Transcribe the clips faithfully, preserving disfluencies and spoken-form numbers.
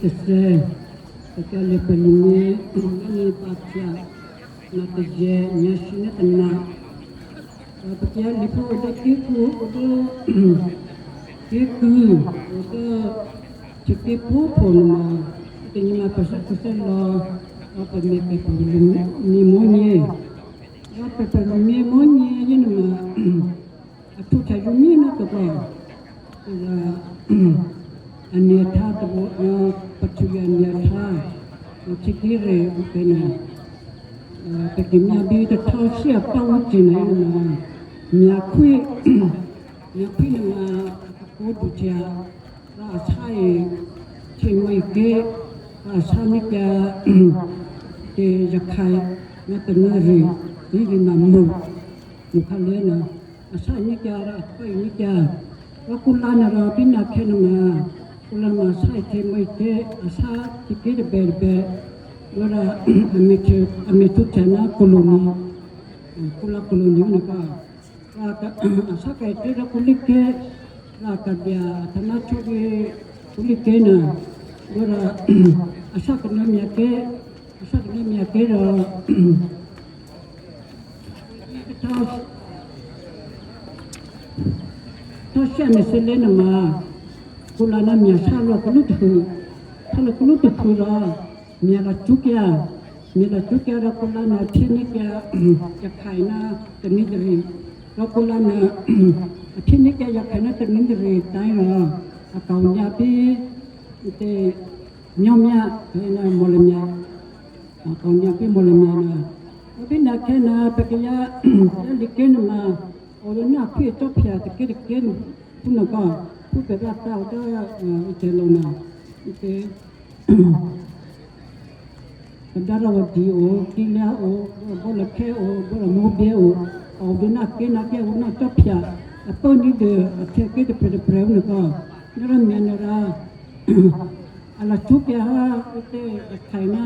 Tôthè̌, pè̤ kyǎ lye̤ pè̤ lye̤myě, lye̤myě bǎhtya, ná tôzè̤, nyǎ̤shyě ná tôna. Pè̤ kyǎ lye̤phú o dố ké̤kǔ, o dố ké̤kǔ, o dố htyěké̤ pwǒ̤pho nuôma, tônyěma pè̤ thè́khuthè́lò̌, rò pè̤ me̤ pè̤ pè̤ lye̤myě mò̤́nyě. Rò pè̤ pè̤ lye̤myě mò̤́nyě yěnuôma, a htwǒhtya yǒmyé ná tôprè̤. Rò, a nyě̤htá tôbò, a, pahtuô̌ a nyě̤htá, a htyěké̤ re ǔpě nuô. A, pè̤ ki myá bí tahtá shyé apá ǔ cye̤ nuô, a, myákhwí, myákhwí nuôma a kṳ́ duhtya, rò a sá-e htyěmò̌-e ké̤, rò a sá ní̤kyǎ, tè̤ Yakhai ná tanuô̌ rû, ní̤ rû ma mṳ, mṳ khǎlé̤ nuô. A sá-e ní̤kyǎ rò a pố-e ní̤kyǎ. Rò kǔlǎ nuô rò bínuôkhè̌ nuôma, kǔlǎ nuôma a sá-e htyěmò̌-e ké̤, a sá htyěké̤ tôbè tôbè. Rò a me̤htuô̌, a me̤htwǒhtya ná kolo̤ni, kǔlǎ kolo̤ni nuô pǎ. Rò a, a sá kayǎké̤ dố kǔlíké̤, rò a ka̤dya a tanáhtwó dố kǔlíké̤ nuô. Rò a sá kanuô̌mya̤ ké̤, a sá kanuô̌mya̤ ké̤ rò Htò́, htò́ shyá me̤thû́ lé̤ nuôma, kǔlǎ ná myá̤ sá lò̌ kalú tôhû, sá lò̌ kalú tôhû rò myá̤ lacṳ́kyǎ, myá̤ lacṳ́kyǎ rò kǔlǎ ná a phyéní̤kyǎ Yakhai ná tanuô̌ tôrì, rò kǔlǎ ná a phyéní̤kyǎ Yakhai ná tanuô̌ tôrì tǎ̤ rò a ka̤ onyǎ bí tè̤ nyò̤́myá, ná mò̤́lè̤̌myá. A ka̤ onyǎ bí mò̤́lè̤̌myá nuô. Rò bínuôkhè̌ nuô pè̤ kayǎ, kayǎ lye̤ké̤ nuôma, a o dố ná akhwí acò́phya tôké̤ tôké̤ nuô, phúnuô pǎ, phú pè̤ rǎtǎ̤ o dố, a, ǔtè̤lo̤ nuô, ǔtè̤, Kadarawa di o, Gilead o, Bora Bolakhè́ o, Bora Mobiakhè́ o, a o dố ná ké̤ ná ké̤ o ná acò́phya, a pố ní̤dû a htyěké̤ tôprè̤ tôprè̤ phúnuô pǎ. Rò myá̤ nuô rò, a lacṳ́kyǎ há, ǔtè̤ Yakhai ná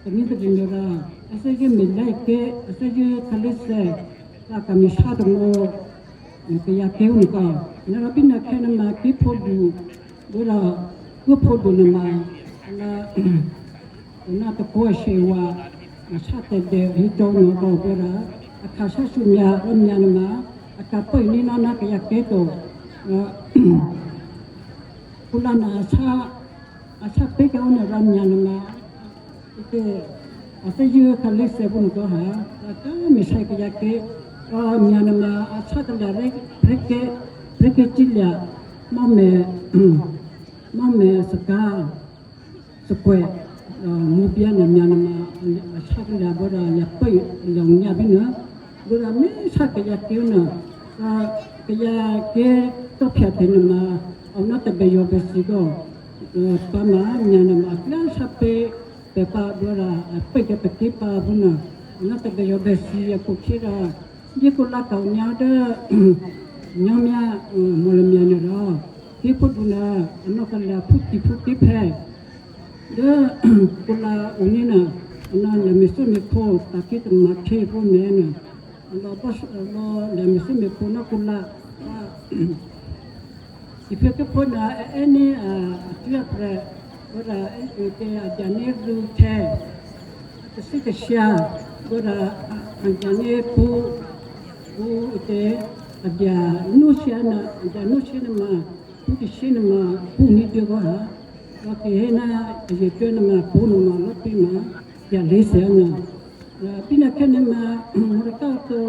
tanuô̌ tôrì nuô rò, a thè́zṳ̂́ me̤lè́ ké̤, a thè́zṳ̂́ khǎlé̤thè̌, rò a ka̤ me̤sá tômû̌, kayǎ ké̤ phúnuô pǎ. Rò bínuôkhè̌ nuôma ké̤phǒdu, Bora, ké̤phǒdu nuôma, a ná, a ná tôpó̤ asye̤ wa, a sá tè̤dè hícò́ nuô rò Bora, a ka̤ sá thǔmyá̤ rò myá̤ nuôma, a ka̤ pố-e ní̤ ná ná kayǎ ké̤ to. Rò, kǔlǎ ná a sá, a sá pé̤kyǎ ǔ nuô rò myá̤ nuôma, Ǔtě, a thè́zṳ̂́ khǎlé̤thè̌ phúnuô pǎ ha, a ká me̤sè̌ kayǎ ké̤, rò myá̤ nuôma a sá kalya̤ ré̤, ré̤ké̤, ré̤ké̤ cílya̤, mò́mè, mò́mè sakǎ, sakwè, a, mǔbyá nuô myá̤ nuôma a sá kalya̤ Bora lya̤ pố-e lya̤ onyǎ bínuô, Bora mèsá kayǎ ké̤ nuô, a, kayǎ ké̤ tò́phya tè̤ nuôma a o ná tôbèyò̌ bèthǐ kò, a, pǎma myá̤ nuôma a klyá sá pé̤ pè̤ pǎ Bora, a pố-e pè̤ ké̤ pǎ phúnuô, a ná tôbèyò̌ bèthǐ a khukhyé rò, bí kǔlǎ ka̤ onyǎ dố nyò̤́myá, a, mò̤́lè̌myá nuô rò, ké̤phǒdu ná a nò̌ kalya̤ phútiphúké̤phè̌ dố kǔlǎ oní̤ nuô, a ná lya̤ me̤thû́me̤phǒ tǎ̤khyě tômahkhě phúnuô nuô, a lò̌ bá, a lò̌ lya̤ me̤thû́me̤phǒ ná kǔlǎ, a, Iphuô̌ ké̤phǒ nuô a è́ní̤, a, a tuố̤prè̤, Bora, a, a dyaní̤ rû̌htè̌, a tathíkashyǎ, Bora, a, a dyaní̤ pṳ́, pṳ́, ǔtě, a dya núshyá nuô, a dya núshyá nuôma, pṳ́ tôshyé nuôma, pṳ́ ní̤dyé vǎ ha. Vǎ ki hé ná a ye̤cuố nuôma, pṳ́ nuôma lò̌꤮ pí ma, dya lé̤thè́ nuô. Rò bínuôkhè̌ nuôma, Mordecai to,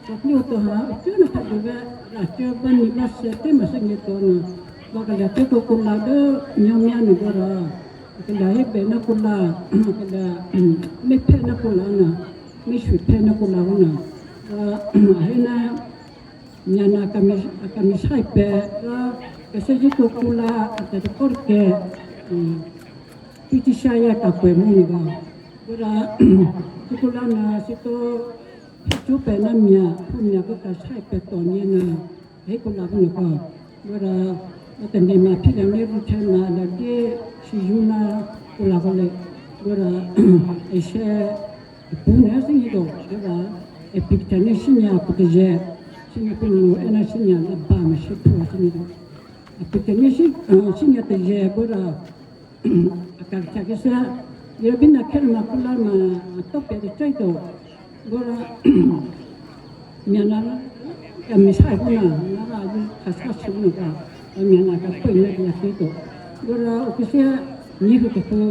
Thòplí ǒ to ha, a cuố nuô̌ khǎduô vè̤́, a cuố bámǐ báthè̌, tè̤me̤thû́ nyě̤ to nuô, vǎ kalya̤ tố̤kuô̌ kǔlǎ dố nyò̤́myá nuô bá rò, a kalya̤ hébè ná kǔlǎ, a kalya̤, mé̤phè́ ná kǔlǎ nuô, mé̤shwiphè́ ná kǔlǎ rò nuô, rò, a hé ná, nyǎ ná a ka̤mǐ, a ka̤mǐsháì pè̤, rò, pè̤ thè́zṳ̂́ kuô̌ kǔlǎ, a tè̤tôkò́ tôkè, um, Pítísháyá ka̤pwè̌ mú nuô vǎ. Bora, thǐ kǔlǎ nuô thǐ tǒ, Hé cwó̤ pè̤ ná myá̤, phú myá̤ kó ka̤sháì pè̤ tônyě nuô, hé kǔlǎ phúnuô kò. Bora, a tane̤ ma phyé lya̤ mé̤ rû̌htè̌ ma a lya̤ dyé shiyǔ ná kǔlǎ kò lě. Bora, èshè̌, pṳ́ nuô thínyě to, bora, è pi̤ tè̤ ní thínyě a pṳ tôzè̤, thínyě phúnuô è ná thínyě a lǎbǎ ma shyéphú thínyě to. A pi̤ tè̤ ní thí, thínyě tôzè̤, bora, a ka̤kahtya khyěthyá. Yěrò bí nè̤ khè́ nuôma kúlá ma a tǒ pè̤ tôcô꤮ to. Rò myana a me̤sá è phúnuô, rò a yǒ khasá shyě nuô pǎ, rò myana a kapố nyǎ kayǎ ké̤ to. Rò ǔ khyěthyá nyě̤huô tôphuố,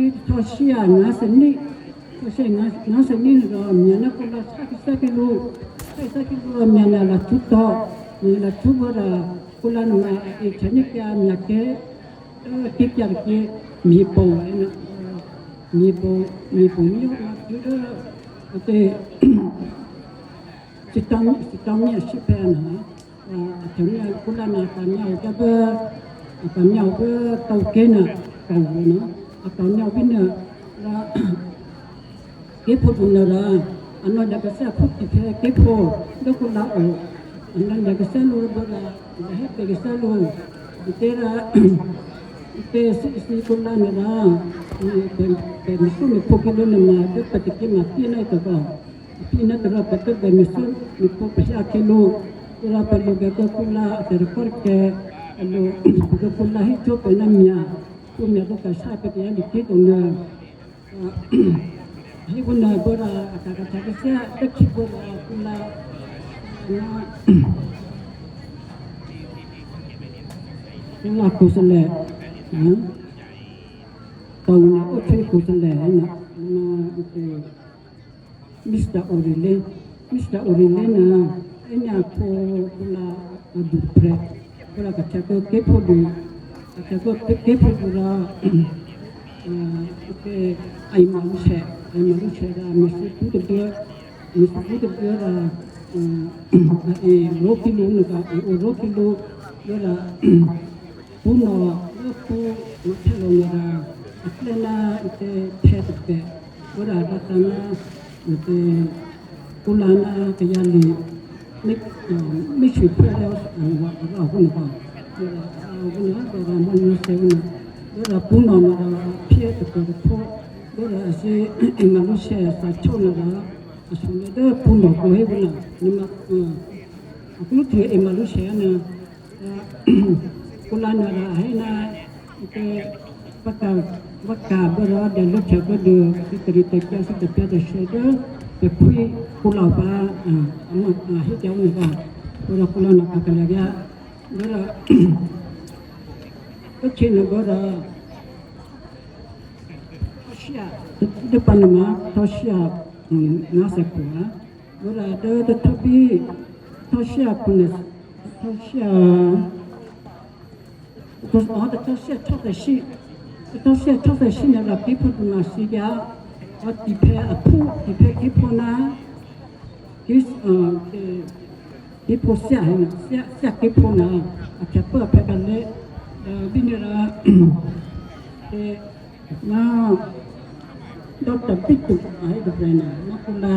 ítò̤́shyá ngǎ̤ thèní, htò́shyá ngǎ̤, ngǎ̤ thèní rò myana kúlá sá khyěthyá khyělǔ, sá khyěthyá khyělǔ rò myana a lacṳ́ tǒ, myana a lacṳ́ rò kúlá nuôma a e htyaní̤kyǎ myakè̤, dố ké̤kyǎ tôkyě, myěpṳ̌, myěpṳ̌, myěpṳ̌ ní꤮ tuố̤ dố, a tě, thǐtǎ̤, thǐtǎ̤myě ashyéphè̌ nuô, a, a htyaní̤ kúlá nuô a ka̤myáo dố, a ka̤myáo dố tǒké̤ nuô, tǒ nuô, a ka̤myáo bínuô, rò ké̤phǒdu nuô rò, a nò̌ dya khyěthyá aphúkhǔ ké̤phǒ dố kúlá o, a nò̌ dya khyěthyá lǔ rò a hé pè̤ khyěthyá lǔ. Tě rò, tě thǐ, thǐ kúlá nuô rò, pè̤, pè̤ me̤thû́me̤phǒ khyělǔ nuôma dố pè̤ tôkyě ma pyé ná tôbè. Pyé ná tôbè pè̤ tǒbè me̤thû́me̤phǒ pè̤ hyǎ khyělǔ. Rò pè̤ lǔbè kuô̌ kúlá a tè̤pro̤tè̤prya̤, a lǔbè kuô̌ kúlá hécò́ pè̤ ná mya̤, kúmya̤ dố ka̤sá pè̤ kayǎ dǐtû́ to nuô. Hé phúnuô pốrò a ka̤kahtya khyěthyá dố khǐ pốrò kúlá, kúlá khuthè́lè̤, pò̤-o ná óhtwó khuthè́lè̤, Mister Orele, Mister Orele nuô, ényǎ a phǒ kúlá aduprè̤, kúlá kahtya kuô̌ ké̤phǒdu, kahtya kuô̌ ké̤phǒdu rò, a, a ima lǔsè, a ima lǔsè rò a me̤thû́ pṳ́ tôduô̌, a me̤thû́ pṳ́ tôduô̌ rò, a e ró̤ khyělǔ nuô, a e o ró̤ khyělǔ, rò pṳ́nò̤ dố pṳ́ nò̌htè́ lò̌ nuô rò a klè́ ná ǔtě phè̌ tôbè, rò a rǎtǎ̤ ná ǔtě kúlá ná kayǎ li, mé, a, mé shyěphú rò, a, a rǎ phúnuô pǎ. Rò a rǎ phúnuô rò a mò̤́nyěsè̌ phúnuô. Rò pṳ́nò̤ nuô rò a phyé tôprè̤ tôphó. Rò a thǐ ima lǔsè thǎhtyó nuô rò a sunuô̌ dố pṳ́nò̤ kǔ hé phúnuô. Nuôma, a klwǐ htuô̌ ima lǔsè nuô. Kúlá nuô rò a hé ná, ǔtě, vǎ ka̤, vǎ ka̤ bố rò dèlóhtya kuô̌dû thǐ taritakyǎ, thǐ tapyǎ tôthè̌ dố pè̤ khwí kúlá pǎ, a, a mò, a hékyǎ phúnuô pǎ. Rò kúlá nuô a ka̤kalya̤. Rò, rò, ókhyě nuô bố rò, htò́shyá, dố pǎ nuôma, htò́shyá, ná thèkhu, a. Rò dố tôhthábí, htò́shyá khunuô, htò́shyá, htò́-, htò́shyá htò́ thèshí, htò́shyá htò́ thèshí nuô rò ké̤phǒdu ma thǐkyǎ, rò tiphè̌ aphú, tiphè̌ ké̤phǒ ná, ké̤, a, ké̤phǒ thyá, thyá, thyá ké̤phǒ nuô, a htyaphú aphè̌ kalè́, a, bínuô rò, Ná Doctor Bíto a hé tôprè̤ nuô, ná kúlá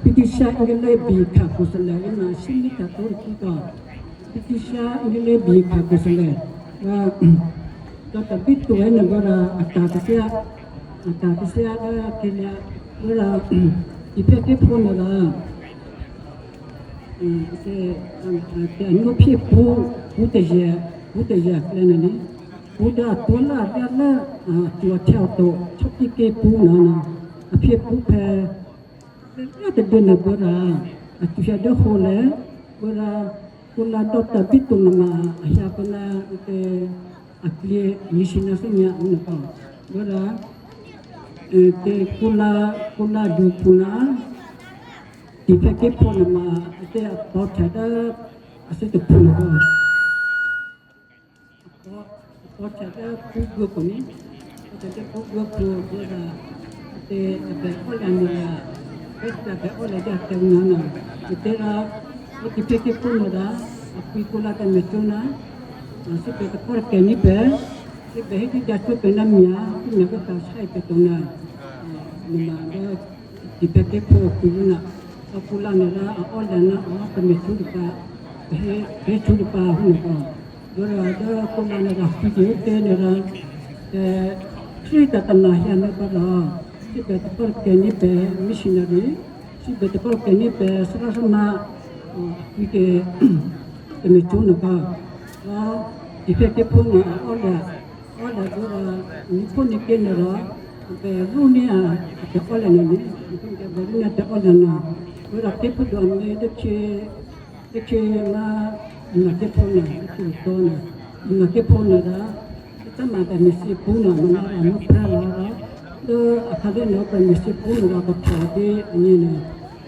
Patricia English Bikha Khuthè́lè̤ yěma shyéní̤ tǎ̤tǒ tôkhyě to. Patricia English Bikha Khuthè́lè̤. Rò Doctor Bíto hénuô rò a ka̤ khyěthyá, a ka̤ khyěthyá dố khyělyǎ̤ rò, iphyá ké̤phǒ nuô rò, a, a, a, anwó phyé pṳ́, pṳ́ tôzè̤, pṳ́ tôzè̤ aklè̌ nuô ní. Pṳ́ dố a tuố̤lố aryálố, a, a cṳ̌ a htyǎo to, chò́kíké pṳ́ nuô, a phyé pṳ́phè̌ ryá tôduô̌ nuô pwǒ̤꤮ rò a cṳ̌hyǎ dố hǒlè̤, pwǒ̤꤮ rò kúlá Doctor Bíto nuôma a hyǎ kó ná ǔtě, a klyě nyě̤shyě ná thè́nyǎ̤ nuô pǎ. Pwǒ̤꤮ rò, ǔtě, kúlá, kúlá dukhu ná tiphè̌ ké̤phǒ nuôma ǔtě a pò̤́htya dố a thè́htwǒ nuô pǎ. A pò̤́, a pò̤́htya dố pṳ́guô̌khu ní, pò̤́htya dố pṳ́guô̌khu, pwǒ̤꤮ rò ǔtě a bè ò́lya̤ nuô rò, pwǒ̤꤮ a bè ò́lya̤ dố a tè̤ nuô nuô. Ǔtě rò, ǔtě tiphè̌ ké̤phǒ nuô rò, a kwǐ kúlá tǎ me̤cwó̤ ná, a, thǐ bè tapò̤́takè ní̤ pè̤, thǐ bè hé dǐtǎ̤ cwó̤ pè̤ ná mya̤, thǐ mya̤ kố ka̤sháe pè̤ to nuô, a, nuôma dố tiphè̌ ké̤phǒ kwǐ nuô, a kúlá nuô rò a ò́lya̤ ná a tǎ me̤cwó̤ tôpǎ, pè̤ hé, pè̤ hécwó̤ tôpǎ phúnuô pǎ. Pwǒ̤꤮ rò dố kúlá nuô rò a kwǐ tè̤ ǔtě nuô rò, tè̤ Krístu tǎ̤tǎ̤ hyǎ nuô̌ pǎ rò, thǐ bè tapò̤́takè ní̤ pè̤ missionary, thǐ bè tapò̤́takè ní̤ pè̤ tháráthè́má, a, a kwǐ tè̤, tǎ me̤cwó̤ nuô pǎ. Rò tiphè̌ ké̤phǒ nuô a ò́lya̤ Ò́lya̤ dố rò nyě̤phúnyě̤kyě nuô rò, pè̤ rúní̤ a tè̤ò́lya̤ nuô, pè̤ rúní̤ a tè̤ò́lya̤ nuô. Rò ké̤pṳ́du amě dố khyě, dố khyě ná Juda ké̤phú nuô, dố khyě Juda nuô, Juda ké̤phú nuô rò, tǎ ma pè̤ mèthènyě̤kǔ nuô, manárò a mú prè́ lò̌ rò, dố akhǎlé̤ nuô pè̤ mèthènyě̤kǔ nuô rò kahtò dố agně nuô,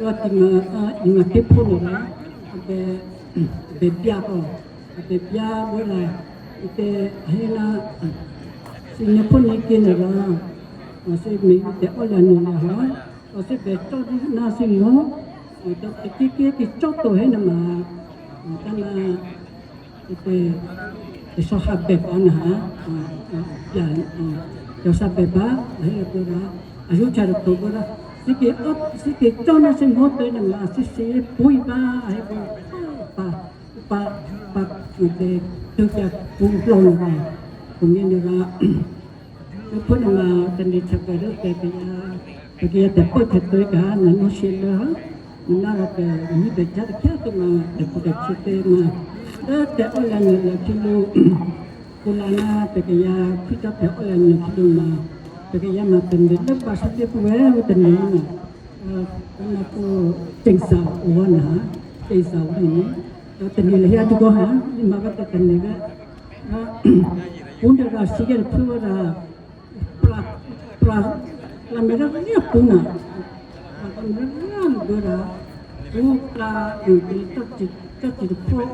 rò Juda, a, Juda ké̤phú nuô rò, a bè, bè byá kò. A tè̤pyá̤ bố rò, ǔtě a hé ná, thǐ nyě̤phúnyě̤kyě nuô rò, a thǐ me̤ tè̤ò́lya̤ nuôlya̤ hò́, a thǐ bè cò́ dû́ ná thǐngó̤, a tè̤kyěkyě ki cò́ to hénuôma, a tǎ ná, ǔtě, tè̤sò̌ habè pǎ nuô ha, a, a, a, tè̤sò̌ habè pǎ, a hé lò̌ rò, a yǒhtya tôpho bố rò, thǐ ki, thǐ ki cò́ ná thǐngó̤ to hénuôma, thǐ thǐ pwí̤ pǎ, a hé pǎ, pǎ, pǎ, pǎ, ǔtě, tû́kyǎ pṳ̌plò́ nuô pǎ. Khǒnyá̤ nuôrò, phúnuôma tane̤ htyabè dố pè̤ kayǎ, pè̤ kayǎ tè̤pốhtè̤tô̌ ka̤ nuô̌ shyělố, manárò pè̤ ní̤bè cyá̤ takhyá꤮ tôma tè̤phǒtè̤htyě tě ma, dố tè̤ò́lya̤ nuôlya̤ khyělǔ, kǔlǎ ná pè̤ kayǎ khwítè̤ tè̤ò́lya̤ nuô khyělǔ ma, pè̤ kayǎ ma tane̤ dố pǎ sábě pwè̌ ǔ tane̤ nuô. Ǔ ná pó cengsa owá nuô ha, cengsa owá nuô. Rò tane̤ lahyǎ dû kò ha, lǐ ma vǎ tè̤tane̤ vè́. Rò, pṳ́ dố rò thǐ kè́ tôphuố vǎ rò, pra, pra, pra mè̤ rố ryá pṳ́ nuô. Pra mè̤ rố ryá nuô rò, pṳ́ pra, ǔ tě cò́ci, cò́ci tôphuố,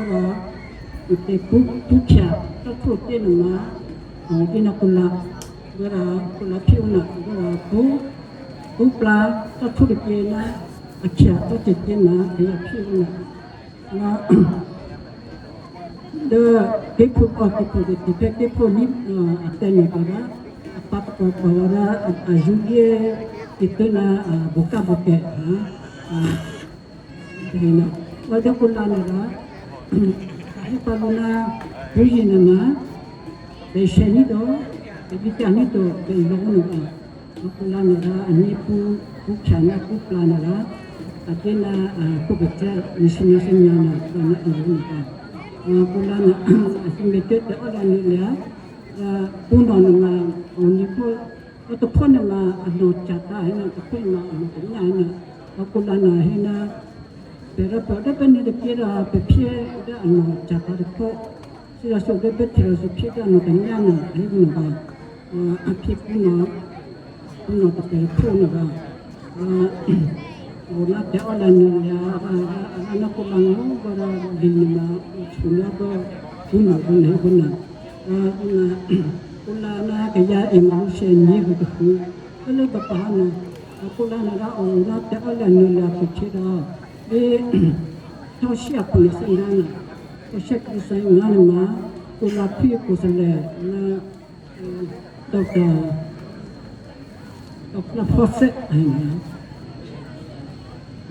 rò, ǔ tě pṳ́, pṳ́ htyǎ, cò́htwó tě nuô ma, a dǐ ná kǔlǎ, rò, kǔlǎ phyé ǔ nuô, rò, pṳ́, pṳ́ pra, cò́htwó tôkyě ná, a htyǎ cò́ci tě nuô, kayǎ phyé ǔ nuô. Rò dố ké̤phú, ò, ké̤phú dố Tiphè́ ké̤phú ní, ò, a tè̤nuô pǎ rò, a pǎ pǎ pǎ rò a, a zṳ̌ dyé khyětố̤ ná, a, bokabokè, a, a, tahe nuô. Rò dố kǔlǎ nuô rò, a hé pǎ lǔ ná, pṳ́ yěnuô ma, pè̤ shèní̤ to, pè̤ bíkyǎní̤ to, pè̤ ilò̌ nuô pǎ. Rò kǔlǎ nuô rò ané̤ pṳ́, pṳ́ htyǎ ná pṳ́ pra nuô rò, a dǐ ná, a, pṳ́ pacè̤̌, nyě̤shyě nyě̤shyě nyǎ nuô, rò ná a lò̌ nuô pǎ. Rò kǔlǎ nuô, a thǐ me̤cuố tè̤ò́lya̤ nuôlya̤, rò pṳ́ nuô nuôma, a nyě̤ pó, rò tôphuố nuôma a nò̌ ca̤tǎ̤ hénuô, tôphuố nuôma a nò̌ tanyá hénuô. Rò kǔlǎ nuô hé ná, pè̤ rò pè̤ dố pè̤ nuôtôkyě rò pè̤ phyé dố a nò̌ ca̤tǎ̤ tôphuố. Thǐ rò thǐ dố pè̤ htyě rò thǐ phyé dố a nò̌ tanyá nuô, a hé nuô pǎ. Rò a phyé pṳ́ nuô, pṳ́ nuô tôpè̤ tôphuố nuô rò, rò, ǔ ná tè̤ò́lya̤ nuôlya̤, a, a, a, a ná kǔlǎ nuô, rò, rò, lǐ nuô ma, ǔ htunuô̌ rò, pṳ́ nuô rò nè̤ pó nuô. Rò, ǔ ná, kǔlǎ ná kayǎ Emmaus nyě̤huô tôphuố, kố lố pǎpǎ nuô, rò kǔlǎ nuô rò ǔ ná tè̤ò́lya̤ nuôlya̤ htuô̌htyě rò, bí, thò́shyá pṳ̌ thè́gně nuô, thò́shyá pṳ̌ thè́gně nuô ma, kǔlǎ Khwí Kòsèlè ná, Doctor, Doctor Fawcett, a,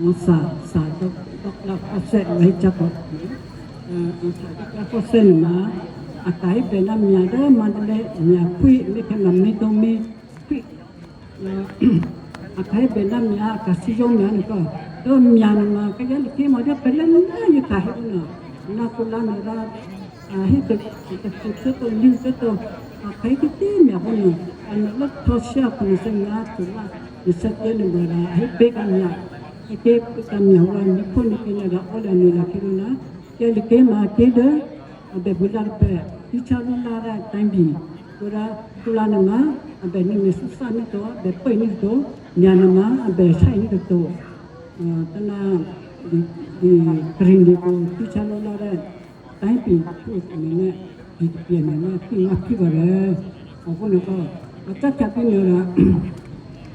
a, Sir, Sir Doc-, Doctor Fawcett, a hé cyá̤ pǎ. A, a, Sir Doctor Fawcett nuô ma, a ka̤ hébè ná mya̤ dố Mandalay, mya̤ Khwí, mèkhè̌ ma Middle Mya̤ Khwí. A, a ka̤ hébè ná mya̤, a ka̤ thíyó mya̤ nuô kò, dố mya̤ nuô ma kayǎ liké̤ ma dố pè̤ lố ná yě ka̤ hé nuô, ná kǔlǎ nuô rò, a hé tôkhu tôkhu cuố to, lǐ cuố to, a ka̤ hé títí mya̤ phúnuô, a nuô̌ lố thò́shyá phuônuô thè́gně ná htuô̌lá, thè́gně nuôma rò a hé pé̤ ka̤ mya̤, a hé pé̤ ka̤ mya̤ rò nyě̤phúnyě̤kyě nuô rò ò́lya̤ nuôlya̤ khyělǔ ná, kayǎ liké̤ ma ké̤ dố a bè buôlǎ tôprè̤, tû́ chá lú lá rá tǎ̤bì, rò kǔlǎ nuô ma a bè nuô̌ me̤súsá ní̤ to, a bè pố ní̤ to, mya̤ nuô ma a bè shá ní̤ to. Ò, tǎ ná, ì, ì, Greek nuô kò tû́ chá lú lá rá tǎ̤bì, phú tômè ná, ì tôpyě nuô ná, khwí ná khwí pǎ rè̤. Ò, phúnuô kò, a cáhtya bínuô rò,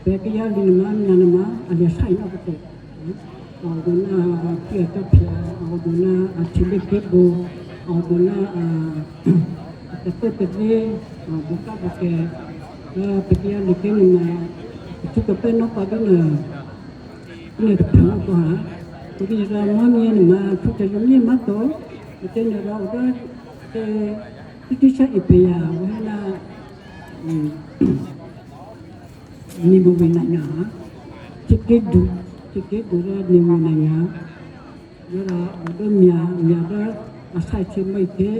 pè̤ kayǎ lǐ nuô ma, mya̤ nuô ma, a lya̤ shá ní̤ to. A o dû ná, a, Khwí Acò́phya, a o dû ná, a, Htyělé̤ké̤bǒ, a o dû ná, a, a tè̤pốtè̤dě, a, bokabokè, rò pè̤ kayǎ liké̤ nuôma, a htwǒ pè́ nò́ pǎ bínuô, bínuô tôphuố kò ha. Kò bínuô rò mò̤́nyě nuôma, htwǒ tè̤lǔmyě má̤to, a tè̤nuô rò o dố, tè̤, títí shá Ephesia, a o hé ná, hm, Nineveh nanyǎ, htyěké̤du, htyěké̤du dố Nineveh nanyǎ. Rò a o dố mya̤, mya̤ dố a sháhtyě mò̤́htyě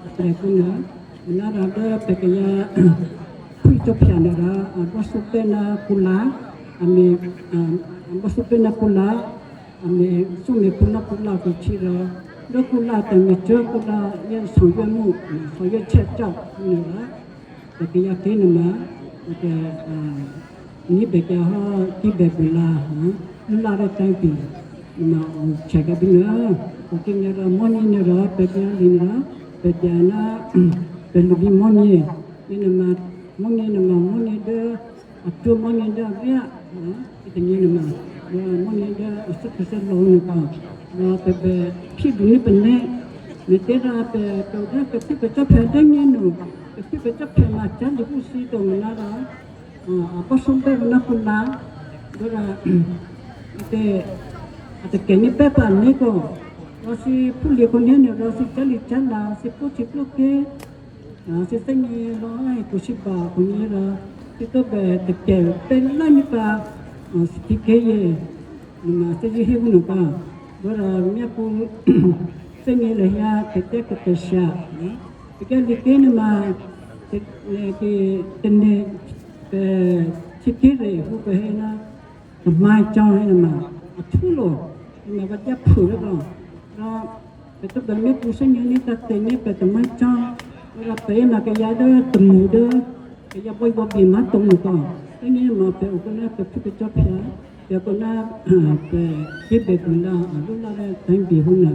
athè̌ phúnuô. Manárò dố pè̤ kayǎ phúcò́phya nuô rò a bò́thyó pé̤ ná kula, a me̤, a bò́thyó pé̤ ná kula, a me̤cóme̤pṳ̌ ná kula kuô̌htyě rò dố kula tè̤me̤cwó̤ kula yá thòyámú, thòyáchè́ cò́ nuô rò pè̤ kayǎ ké̤ nuôma pè̤ ní̤bèkyǎ hò́ kibèbulǎ, lulá dố tè̤́bì nuôma ohtyakyǎ bínuô. Oké̤ nuôrò mò̤́nyě nuôrò pè̤ byǎ lǐ nuôrò pè̤ byǎ ná pè̤ lubí mò̤́nyě. Yěnuôma mò̤́nyě nuôma mò̤́nyě dố a htwǒ mò̤́nyě dố aryá, yětônyě nuôma mò̤́nyě dố a thè́krṳ̂̌thè́lò̌ nuô pǎ. Rò pè̤ bè phyédûní̤ pè̤né̤, me̤těrò pè̤ to dố pè̤ thípè̤ cò́phya dố nyénu, pè̤ thípè̤ cò́phya ma cyá̤ lǐphú thǐ to manárò a bò́thyó pé̤ ná kula, dố rò a takè̤ní̤ pé̤ pǎ ané̤ kò, rò thǐ phúlyě̤ khǒnyá̤ nuô rò thǐ cyá̤licyá̤la, thǐ plwóhtyěplwóké̤, thǐ thè́gně lò̌ hekhu sǐba khǒnyá̤ rò thǐ tǒbè takè̤ pé̤ lốní̤ pǎ thǐké̤yě. Nuôma thè́zṳ̂́ hé phúnuô pǎ. Dốrò myápṳ̌ thè́gně lahyǎ tè̤tè̤katè̤shya. Pè̤ klyěké̤ nuôma tane̤ pè̤ htyěké̤re hú pè̤ hé ná tamǎ̤cò̤̌ hé nuôma ahtúlo, nuôma vǎ dyáphû lốklò̌. Rò pè̤ tǒbè myápṳ̌ thè́gnění̤ tǎ̤te̤ní̤ pè̤ tamǎ̤cò̤̌. Rò pè̤ yěma kayǎ dố tômṳ dố kayǎ bò́bòbye má̤tǒ nuô pǎ. Thè́gně ma pè̤ o kǒ ná pè̤ phúpè̤ cò́phya, pè̤ kǒ ná pè̤ kibèbulǎ a lulá dố tè̤́bì hú nuô.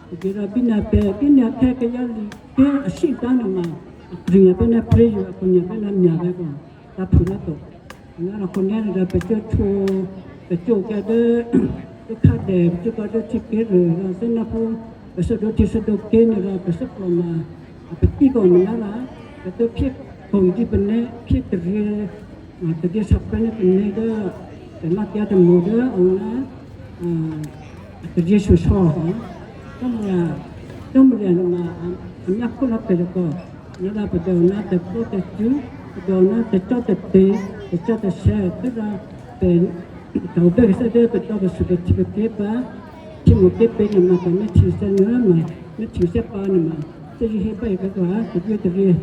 Tadû́rò bínuô pè̤ bínuô akhè̌ kayǎ liké̤ asídǎ nuôma a kryenyǎ pé̤ ná pré̤yu, a kryenyǎ pé̤ ná mya̤ vè̤́ pǎ, tǎ̤phû ná to. Manárò khǒnyá̤ nuôrò pè̤ cuốhtwǒ, pè̤ cuốkyǎ dố, dố khǎdè, pè̤ cuốkyǎ dố htyěké̤ruô rò thè́ ná phú pè̤ thè́dǒ htyě thè́dǒ ké̤ nuôrò pè̤ thè́plò ma a patíkò manárò pè̤ tǒ phyé kwo̤ dǐ pè̤né̤, phyé taryě, a, taryě shyěpré̤ ná pè̤né̤ dố pè̤ lákyǎ tômṳ dố a o ná a taryěshyosò̌. Cò́marya, Cò́marya nuôma a, a myákhwó ná pè̤ tôprè̤. Nuô̌rò pè̤ dò ná tè̤pó̤ tè̤cṳ̂, pè̤ dò ná tè̤cò́tè̤te̤, tè̤cò́tè̤sè̌, tû́rò pè̤ tè̤obè́kasè́ dố pè̤ dò tè̤sû tè̤htû̌ pè̤ ké̤ pǎ, htyěmo̤ ké̤ pě nuôma pè̤ myáhtye thè́ nuô̌ ma, myáhtye thè́ pǎ nuôma, thè́zṳ̂́ hé báyě pè̤ pǎ, tè̤bíyě taryě.